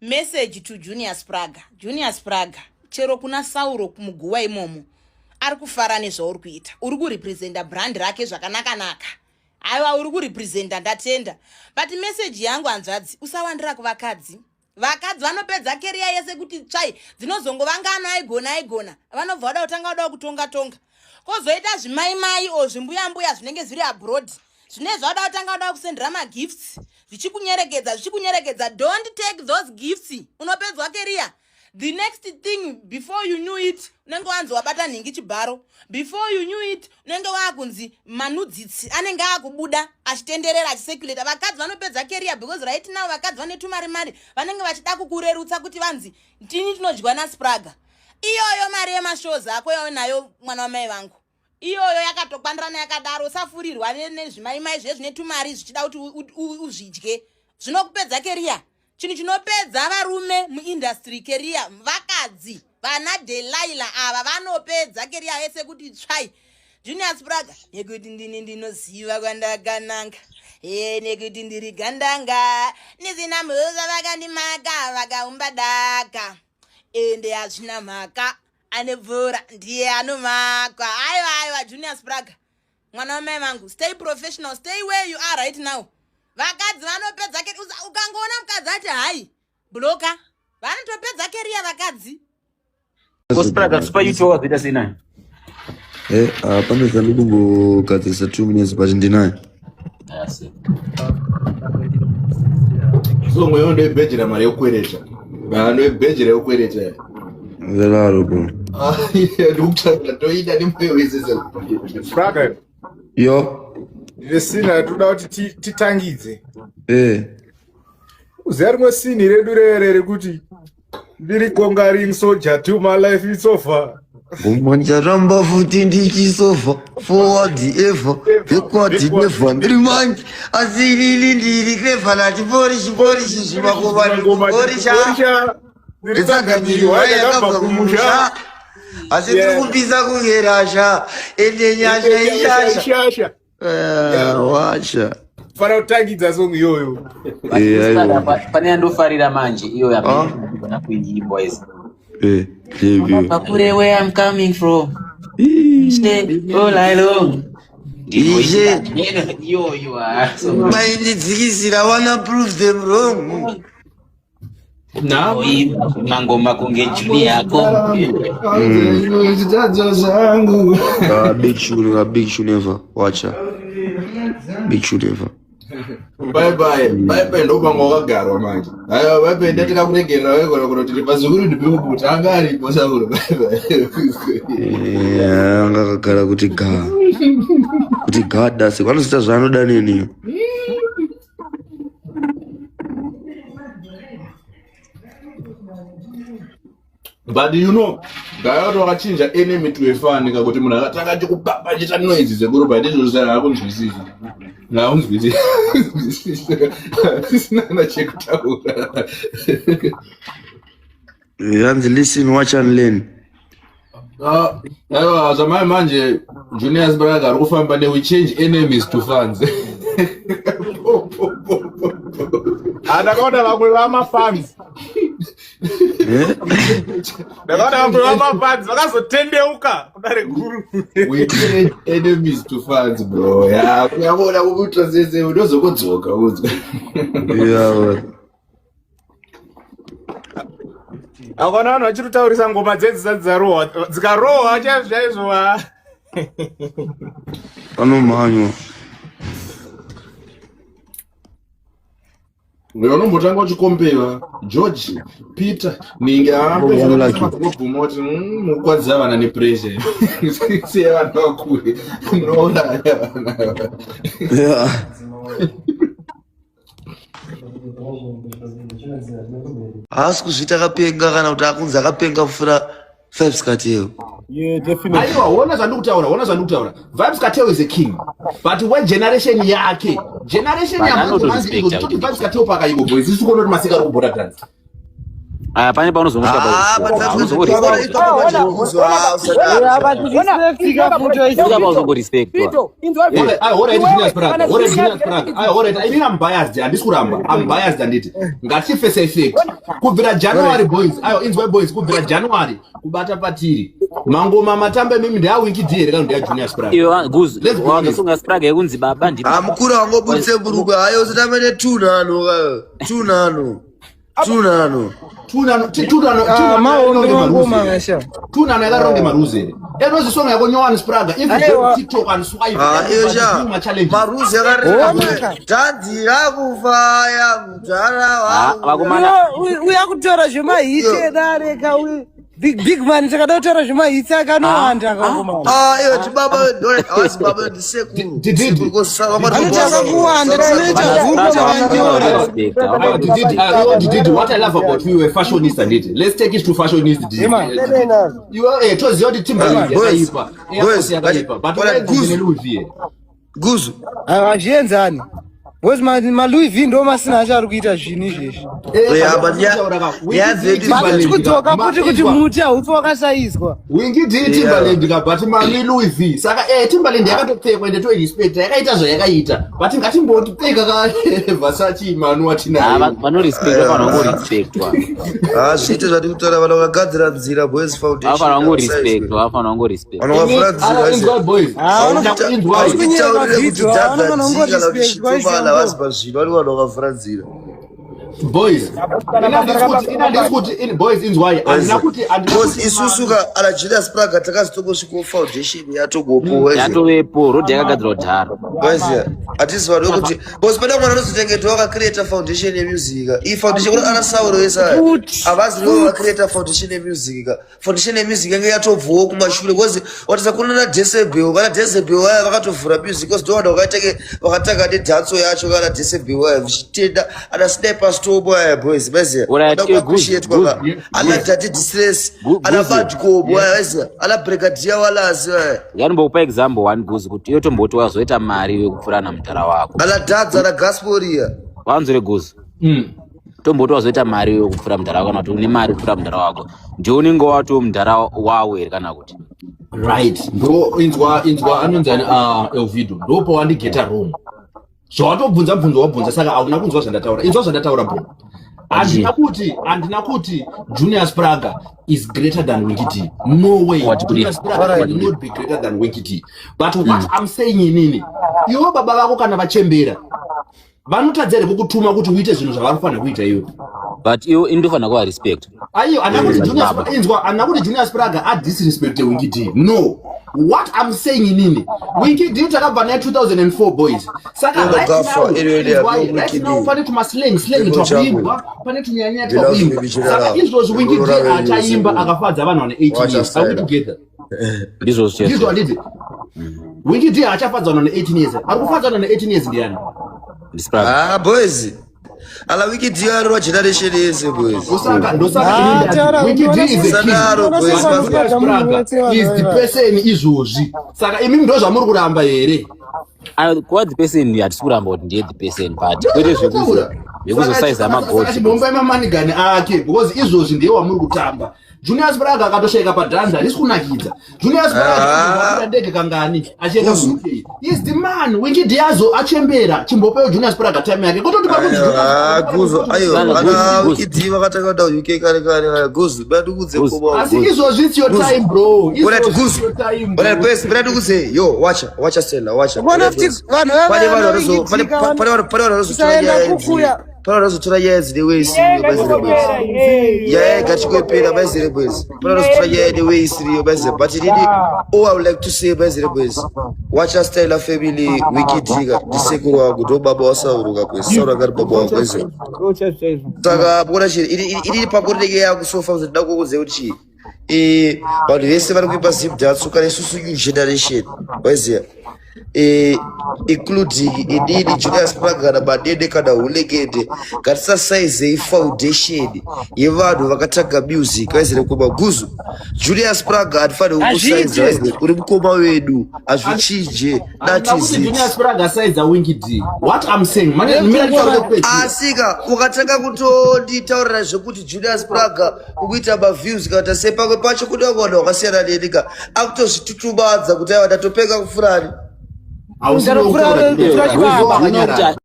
Message to Junior Spraga. Junior Spraga, chero kuna Sauro muguwa imomo ari kufara nezvauri kuita. Uri kurepresenta brand rake zvakanaka-naka. Aiwa uri kurepresenta ndatenda. But message yangu hanzvadzi, usawandira kuvakadzi. Vakadzi vanopedza keriya yese kuti tsvai dzinozongovangano aigona aigona. Vanobva vada kutanga vada kutonga tonga. Kozoita zvimaimai o zvimbuya mbuya zvinenge zviri abroad. Zvine zvavada kutanga vada kusendera magifts zvichikunyerekedza zvichikunyerekedza. Don't take those gifts. Unopedzwa keriya. The next thing before you knew it unenge wanzi wabata nhingi chibharo. Before you knew it unenge waakunzi manudzitsi anenge akubuda achitenderera achisekuleta. Vakadzi vanopedza keriya because right now vakadzi vane tumari mari vanenge vachida kukurerutsa kuti vanzi ndini tinodyiwa naSpraga. Iyoyo mari yemashows ako yaunayo mwana wamai vangu iyoyo yakatokwandirana yakadaro. Usafurirwa nezvimaimai zviye zvine tumari zvichida kuti uzvidye. Zvinokupedza keriya. Chinhu chinopedza varume muindustry keriya vakadzi. Vana Delilah ava vanopedza keriya yese kuti tsvai. Junior Spraga nekuti ndini ndinoziva kwandakananga e nekuti ndiri gandanga ndisina mhosva vakandimaka vakaumba daka ende hazvina mhaka ane bvura ndiye anomakwa. Aiwa aiwa Junior Spraga mwana wamai vangu, stay professional, stay where you are right now. Vakadzi vanopedza ukangoona mukadzi ati hai bloka vanotopedza keriya vakadzi. Spraga super YouTube wakazoita sei nayo? Pane zvandiri kumbogadzirisa 2 minutes but ndinayo. So mweyo ndoibhejera mari yekukwereta. Ndoibhejera yekukwereta. Velaro bro. Ndikutaura ndoida nemwoyo wese. Spraga. Yo. Ndine sini ratoda kuti titangidze. Uziya rimwe sini redu rere rekuti ndiri conquering soldier to my life is over. Ngomanja futi ndichisova forward ever backward never ndiri manji asi inini ndiri clever nachiporishi porishi zvimakoma ndikuporisha nditsagamiri wai yakabva kumusha asi ndiri kupisa kunge rasha ende nyasha ishasha. Wacha fana kutangidza song iyoyo. Pane yandofarira manje iyo yamagona kuiimba izi. Pakure where I'm coming from. Stay all along. Ishe. Maindidzikisira wanna prove them wrong. Mangoma kunge Junior yako. Zvichadzo zvangu. Big tune, big tune ever. Watcha. Big tune ever. Bye bye. Bye bye ndopanga wakagarwa manje. Aiwa bye bye ndatika kuregerera waigona kunoti tiri pazukuru ndipe anga aripo sauro bye bye. Anga akagara kuti ga. Kuti ga dasi vanozoita zvaanoda neni. But you know, gaya kuti wakachinja enemy to a fan kakuti munhu akatanga achikubaba achiita noise sekuru but izvozvo saka hakunzwisisi. Haunzwisisi. Sisina kana chekutaura. Yanzi listen, watch and learn. Aiwa zvamai manje Junior Spraga ari kufamba ne we change enemies to fans. Ndakaona vamwe vamafans. Ndakaona vamwe vamafans vakazotendeuka kudare guru. We change enemies to fans bro. Ya kuyabona kubutra sese unozokudzoka uzwe. Yeah. Akaona vanhu vachiri kutaurisa ngoma dzedzi dzisati dzarohwa dzikarohwa chaizvo chaizvo va. Vanomhanywa. Unombotanga uchikombeva George Peter ninge aapobvuma kuti mukwadzisa vana nepressure siya vanhu vakure munouraya vana. Haasi kuzviita akapenga kana kuti akunzi akapenga kupfuura Vybz Kartel. Yeah, definitely. Aiwa, ona zvandikutaura, ona zvandikutaura. Vybz Kartel is a king. But when generation yake, generation yamanje manje izvo zvitoti Vybz Kartel pakayiko boys, isu kuona kuti masika ari kubhora dance. Aya, pane paunozongosvika Ah, but that's pauzongorespectwa. Alright, inini am biased, handisi kuramba, am biased. Handiti ngatifese effect kubvira January, boys. Ayo, inzwai boys, kubvira January kubata patiri mangoma matambo emimi ndeaWinky D here kana ndeaJunior Spraga? Iwe guzu. Let's be honest. Wakasunga Spraga yekunzi baba ndi Mukuru wangobudise burugwe hayo, usatamba netunhano ka tunhano tunhano. Tunano. Maombi mangoma ngasha. Tunano yakaronge maruzi here? Enozi song yako nyowani, Spraga, if you go to TikTok and swipe, Ah, iyo sha ma-challenges. maruzi Onaka. yakareta kufaya mudhara wangu. Vakomana. Uya kutora zvemahits edare ka big big man, takada kutora zvemahits akanowanda kakomana. Ah, iyo chibaba, havasi baba, ndisekuru. Did. Anotanga kuwanda, tinoita guko makanyora. Did what I love about you, a fashionista, handiti? Let's take it to fashionist. Ema. Iwe toziva kuti Timberland Boys, yakaipa, Air boys, Force yakaipa, but alright, Guzu. Louis V. Guzu. Hazvienzani because maLouis V ndo masina acho ari kuita zvinhu izvezvi. Yeah, but yeah, But kudzoka futi kuti muti haufi wakasaizwa. Winky D, Timberland ka, but mani Louis V. Saka Timberland yakatopfekwa ende toirespecta, yakaita zvayakaita, but ngatimbotipfeka ka Versace manu watinayo. Vanorespectwa, vafana vangorespectwa. Ah, zviite zvati kutaura, vanhu vakagadzira nzira, boys, foundation. Vafana vangorespectwa, vafana vangorespectwa. Vanhu vakavhura nzira. Inzwa boys. Ah, Inzwa. Autitaurire kuti Video, dzadza vanhu dzika kana kuti vanongorespectwa, chitsomana havazi pazvino, vari vanhu vakavhura nzira. Boys, ina ndisi kuti boys, inzwai, handina kuti handina Because kuti isusu ka ana Julius Praga takazotongosvikawo foundation yatogopo. Yatovepo, road yakagadzirwa kudhara. Waiziya, hatisi vanhu vekuti, because pane mwana anozotengeta wakacreata foundation yemusic ka. Iyi foundation kuna ana Sauro ese aya Futi, havazi ndivo vakacreata foundation yemusic ka. Foundation yemusic yange yatobvawo kumashure, because watisa kuna na Decibel, kana Decibel aya vakatovhura music, because ndo vanhu vakaitake vakatanga nedhanso yacho. Kana Decibel aya vichitenda, ana Sniper Storm aya, boys, maiziya, Alright, ada kuappreciatwa ka, ana Daddy Distress, ana Guzu. Badcob aya, maiziya, ana Brigadier Wallace aya. Yanombokupa example one, Guzu, kuti iyo tomboti wazoita mari yekupfuura namudhara wako. Ana Dadza, ana Gasporia. Wanzure Guzu, tomboti wazoita mari yekupfuura mudhara wako, kana kuti une mari kupfuura mudhara wako, ndiwe unenge wato mudhara wawo here kana kuti? Right, ndo inzwa, inzwa, anonzi ani, Elvido, ndo pawandigeta wrong zvawatobvunza bvunzo wabvunza. Saka hauna kunzwa zvandataura. Inzwa zvandataura, bro. Handina kuti Junior Spraga is greater than Winky D. No way. What Junior Spraga cannot be greater than Winky D. But what I'm saying inini, iwe baba vako kana vachembera, vanotadza here kukutuma kuti uite zvinhu zvavari kufanira kuita iwe? But iwe indofanira kuva respect. Aiyo, handina kuti Junior, inzwa, handina kuti Junior Spraga adisrespecte Winky D. No. What I'm saying inini, Winky D takabva naye 2004, boys. Saka right Gafa, now, ino inzwai, area, right Winky now D. pane tumaslang slang Ino twakuimbwa, pane tunyanya Ndinozi twakuimbwa. bichira Saka ravo. izvozvi Winky D Ndino rave achaimba Zulu. akafadza vanhu vane 18 Wacha years. Are we style. together? Ndizvo. Ndizvo. Chete. Handiti Winky D achafadza vanhu vane 18 years? Ari kufadza vanhu vane 18 years ndiani? NdiSpraga. Ah, boys, ala Winky D arova generation yese, boys. Ndosaka, ndosaka Ah, inini ndati, taura, Winky D is a king. Sadaro, boys. Julius Spraga is the person izvozvi. Saka imi ndo zvamuri kuramba here? Kuva the person, hatisi kuramba kuti ndiye the person, but kwete zvekuzosaiza magodzi. Chibomba emamanigani ake, because izvozvi ndiye wamuri kutamba. Junior Spraga akatoshayika padhanza, harisi kunakidza. Junior Ah. Spraga ndege kangani achienda kuUK? Is the man. Winky D azo achembera, chimbopewo Junior Spraga time yake kutoti pakunzi Ah, Guzo, ayo, Sana, ana Guzo, Winky D vakatanga kuenda UK kare kare. Guzo, bandikudze. Guzo. Koma. Asi izvozvi it's your time, bro. Alright, Izvozvi it's Guzo. your time, bro. Alright, boys, bandikudze. Yo, wacha, wacha Stella, wacha. Ukaona Alright, futi boys. vanhu Pane vanhu vava vanozo pane pane vanhu pane vanhu vanozotora kusaenda nyaya idzi. kukuya. Pane vanhu vanozotora nyaya dzine way isiriyo, baizire boys. Nyaya ngachingopera, baizire boys. Pane vanozotora nyaya ine way isiriyo, baizire. But inini, all I would like to say, baizire boys, wacha Style family, Winky D ka ndisekuru wangu, ndo baba wasauruka, boys. Sauro akari baba wangu, baizire. Saka muona chii, inini pakurinenge yakusofa kuti ndida kukuudze kuti chii, vanhu vese vari kuimba Zimdancehall kana isusu new generation, waiziya. Including inini, Julius Praga, kana Madede, kana Hulengende, ngatisasaizei foundation yevanhu vakatanga music. Vaizire mukoma Guzu, Julius Praga hatifaniri kukusaiza. Hazviite. Uri mukoma wedu, hazvichinje. That Handina is kuti it. Junior Spraga saiza Winky D. What I'm saying, mane mira nditaure kupedzisa. Asika ukatanga kutonditaurira zvekuti Julius Praga ukuita maviews kana kuti sei, pamwe pacho kuda kuvanhu vakasiyana neni ka, akutozvitutumadza kuti aiwa, ndatopenga kufurani. Hausiwe kutaura Ndakufura- kudero. ndakufura Wewe chibaba. wakanyarara.